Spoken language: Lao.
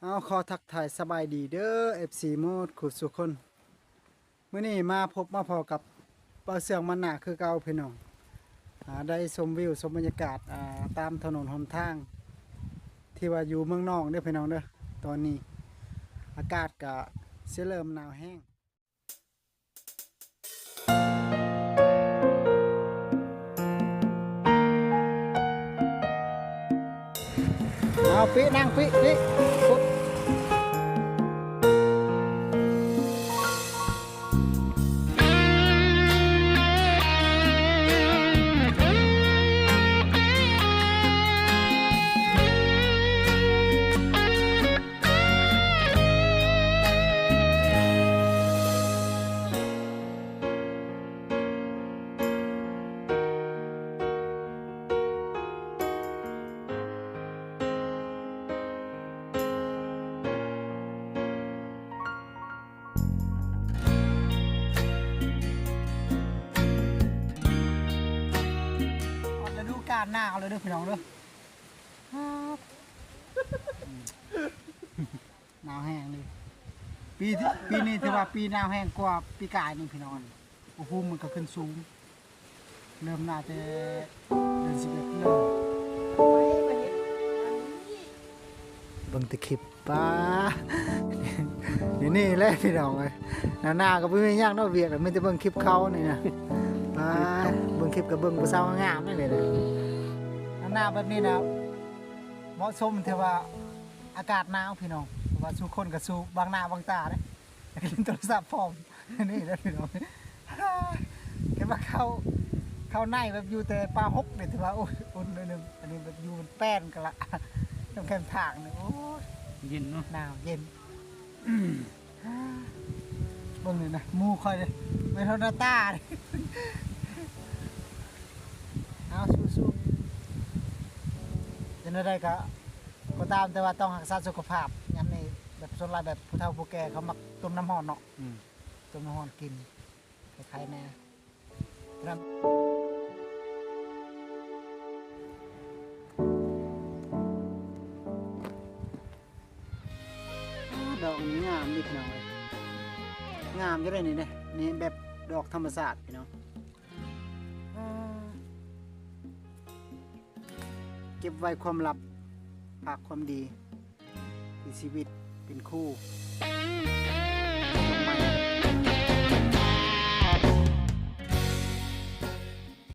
ເອົາ ຂໍທັກທາຍສະບາຍດີເດີ ເອັຟຊີ ໝົດຄູ່ສູ່ຄົນ. ມື້ນີ້ມາພົບມາພໍ້ກັບບ່າວເຊື່ອງ ມານນາ ຄືເກົ່າພີ່ນ້ອງ. ອາ ໄດ້ຊົມວິວ ຊົມບັນຍາກາດ ອາ ຕາມຖະໜົນຫົນທາງ ທີ່ວ່າຢູ່ເມືອງນອງເດີພີ່ນ້ອງເດີ. ຕອນນີ້ອາກາດກະຊິເລີ່ມໜາວແຮງ. ເອົາ ປິ ນັ່ງ ປິ ປິ ປຸບ. ຮອດລະດູການໜາວແລ້ວເດີພີ່ນ້ອງເດີ. ໜາວແຮງເລີຍ ປີ ປີນີ້ຖືວ່າປີໜາວແຮງກວ່າປີກາຍນີ້ພີ່ນ້ອງ. ອຸນຫະພູມມັນກໍຂຶ້ນສູງ ເລີ່ມໜາວແຕ່ເດືອນສິບເອັດເລີຍ. ເບິ່ງແຕ່ຄລິບ ປ້າ ນີ້ແຫຼະພີ່ນ້ອງເອີຍ. ໜາວໆກໍບໍ່ມີຫຍັງເນາະ ວຽກ ມີແຕ່ເບິ່ງຄລິບເຂົານີ້ນະ. ປ້າ ເບິ່ງຄລິບກໍເບິ່ງຜູ້ສາວງາມໆນີ້ແຫຼະ. ໜາວໆແບບນີ້ນະ ເໝາະສົມທີ່ວ່າອາກາດໜາວພີ່ນ້ອງ ເພາະວ່າສູ່ຄົນກໍສູ້ບັງໜ້າບັງຕາເດ້ ແລ້ວກໍຫຼິ້ນໂທລະສັບພ້ອມ ນີ້ເດີພີ່ນ້ອງ. ເຫັນວ່າເຂົ້າ ເຂົ້າໃນແບບຢູ່ແຕ່ປາຫົກນີ້ຖືວ່າ ໂອ້ຍ ອຸ່ນໜ້ອຍໜຶ່ງ. ອັນນີ້ແບບຢູ່ມັນແປ້ນກັນລະ ນ້ຳແຄມທາງນີ້ ໂອ້ຍ ເຢັນເນາະ ໜາວເຢັນ. ເບິ່ງນີ້ນະ ໝູ່ຂ້ອຍເດ້ ແມ່ນເທົ່າໜ້າຕາເດ້. ເອົາ ສູ້ໆ ເປັນແນວໃດກໍ ກໍຕາມ ແຕ່ວ່າຕ້ອງຮັກສາສຸຂະພາບ. ຍາມນີ້ແບບ ສ່ວນຫຼາຍແບບຜູ້ເຖົ້າຜູ້ແກ່ເຂົາມັກຕົ້ມນ້ຳຮ້ອນເນາະ. ອືມ ຕົ້ມນ້ຳຮ້ອນກິນ ໄຄໆແດ່. ດອກນີ້ງາມເດ້ພີ່ນ້ອງເອີຍ ງາມຢູ່ເດ້ນີ້ເດ້. ນີ້ແບບດອກທຳມະຊາດພີ່ນ້ອງ. ເກັບໄວ້ຄວາມລັບ ຝາກຄວາມດີ ທີ່ຊີວິດເປັນຄູ່.